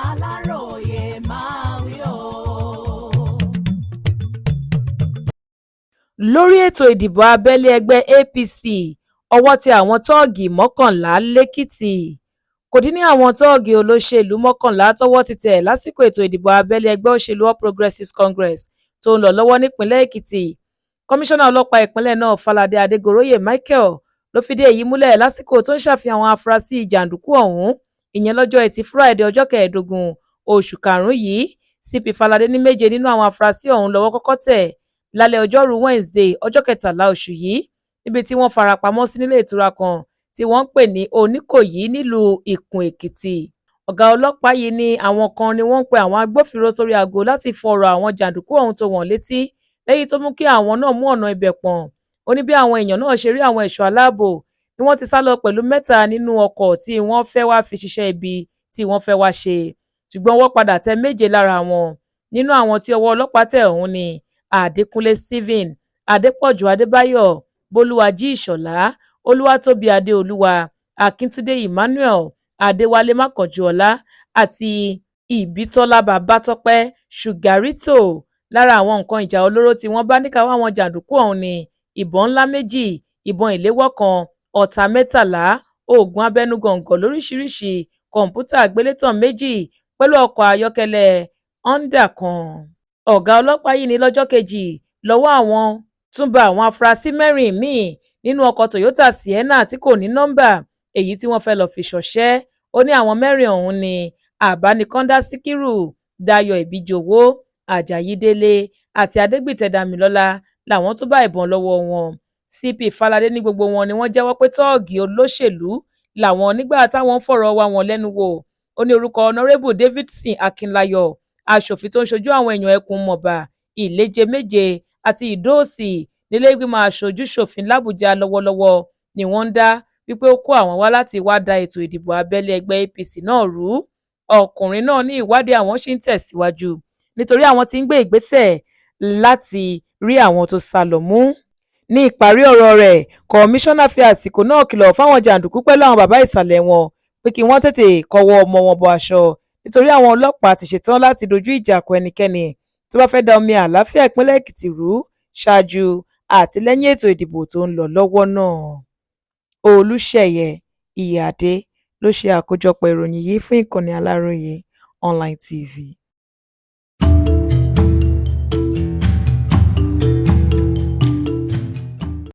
Aláròye máa wí o. Lórí ètò ìdìbò abẹ́lé ẹgbẹ́ APC, owó tẹ àwọn tóògì 11 lẹ́kìtì. Kò dín ní àwọn tóògì olóṣèlú 11 tọ́wọ́ ti tẹ̀ lásìkò ètò ìdìbò abẹ́lé ẹgbẹ́ òṣèlú All Progressives Congress tó ń lọ lọ́wọ́ nípìnlẹ̀ Èkìtì. Kọmíṣánná ọlọ́pàá ìpínlẹ̀ náà, Faladé Adégoróyè Michael, ló fìdí èyí múlẹ̀ lásìkò tó ń ṣàfihàn àwọn afurasí jàǹdùkú ọ̀hún, ìyẹn lọ́jọ́ Etí Furcabee, ọjọ́ 15 oṣù karùn-ún yìí. CP Faladé ní méje nínú àwọn afurasí ọ̀hún lọ́wọ́ kọ́kọ́ tẹ̀ lálẹ́ ọjọ́rùú Wednesday, ọjọ́ 13 oṣù yìí, níbi tí wọ́n fara pamọ́ sí nílé ìtura kan tí wọ́n ń pè ní Oníkòyí nílùú Ìkún-Èkìtì. Ọ̀gá ọlọ́pàá yìí ní àwọn kan ni wọ́n ń pe àwọn agbófinró sórí aago láti fọ̀rọ̀ àwọn jàǹdùkú ọ̀hún tó wọn létí, lẹ́yìn tó mú kí àwọn náà mú ọ̀nà ibẹ̀ pọ̀n. Ó ní bí àwọn èèyàn náà ṣe rí àwọn ẹ̀ṣọ́ aláàbò ni wọ́n ti sá lọ pẹ̀lú mẹ́ta nínú ọkọ̀ tí wọ́n fẹ́ wàá fi ṣiṣẹ́ ibi tí wọ́n fẹ́ wàá ṣe, ṣùgbọ́n ọwọ́ padà tẹ méje lára wọn. Nínú àwọn tí ọwọ́ ọlọ́pàá tẹ̀ ọ̀hún ní Adẹkùnlé Stephen, Adépọ̀jù Adébáyò, Bólúwájí Ìṣọ̀lá, Olùwàtòbí Adéolúwà, Akíntúndé Emmanuel, Adéwálé Mákànjúọlá àti Ibitọlá Babàtọpẹ Ṣúgàrìtò. Lára àwọn nǹkan ìjà olóró tí wọ́n bá níkàáwọ́ àwọn jàǹdùkú ọ̀hún ní ìbọn ńlá méjì, ìbọn ìléwọ́ kan, ọ̀tá 13, oògùn abẹnugọ̀ńgọ̀ lóríṣìíríṣìí, kọ̀ǹpútà àgbélétàn méjì pẹ̀lú ọkọ̀ ayọ́kẹ́lẹ́ honda kan. Ọ̀gá ọlọ́pàá yìí ní lọ́jọ́ kejì lọ́wọ́ àwọn tún bá àwọn afurasí mẹ́rin míín nínú ọkọ̀ Toyota Sienna tí kò ní nọmba, èyí tí wọ́n fẹ́ẹ́ lọ́ọ́ fi ṣọṣẹ́. Ó ní àwọn mẹ́rin ọ̀hún ní àbánikọ́ńdà Síkírù, Dayo Ìbíjọwò, Ajayi Délé àti Adégbìtẹ́ Damilọlá làwọn tó bá ìbọn lọ́wọ́ wọn. CP Faladé ní gbogbo wọn ni wọ́n jẹ́wọ́ pé tóògì olóṣèlú làwọn nígbà táwọn ń fọ̀rọ̀ wá wọn lẹ́nu wò. Ó ní orúkọ Honorébù Davidson Akinláyọ, aṣòfin tó ń ṣojú àwọn èèyàn ẹkùn Mọba, Ìlẹ́jẹ̀mẹ́jẹ àti Ìdó-òsì nílẹ̀ẹ́gbìmọ̀ aṣojú-ṣòfin làbújá lọ́wọ́lọ́wọ́, ni wọ́n ń dá wípé ó kó àwọn wá láti wáá da ètò ìdìbò abẹ́lé ẹgbẹ́ APC náà rú. Ọkùnrin náà ní ìwádìí àwọn ṣì ń tẹ̀síwájú nítorí àwọn tí ń gbé ìgbésẹ̀ láti rí àwọn tó sá lọ mú. Ní ìparí ọ̀rọ̀ rẹ̀, kọmíṣánná fi àsìkò náà kìlọ̀ fáwọn jàǹdùkú pẹ̀lú àwọn bàbá ìsàlẹ̀ wọn pé kí wọ́n tètè kọ́wọ́ ọmọ wọn bọ aṣọ, nítorí àwọn ọlọ́pàá ti ṣetán láti dojú ìjà kọ ẹnikẹ́ni tó bá fẹ́ẹ́ da omi àlàáfíà ìpínlẹ̀ Èkìtì rú ṣáájú àti lẹ́yìn ètò ìdìbò tó ń lọ lọ́wọ́ náà. Olùṣeyẹ Ìyíáde ló ṣe àkójọpọ̀ ìròyìn yìí fún ìkànnì Aláròye Online TV.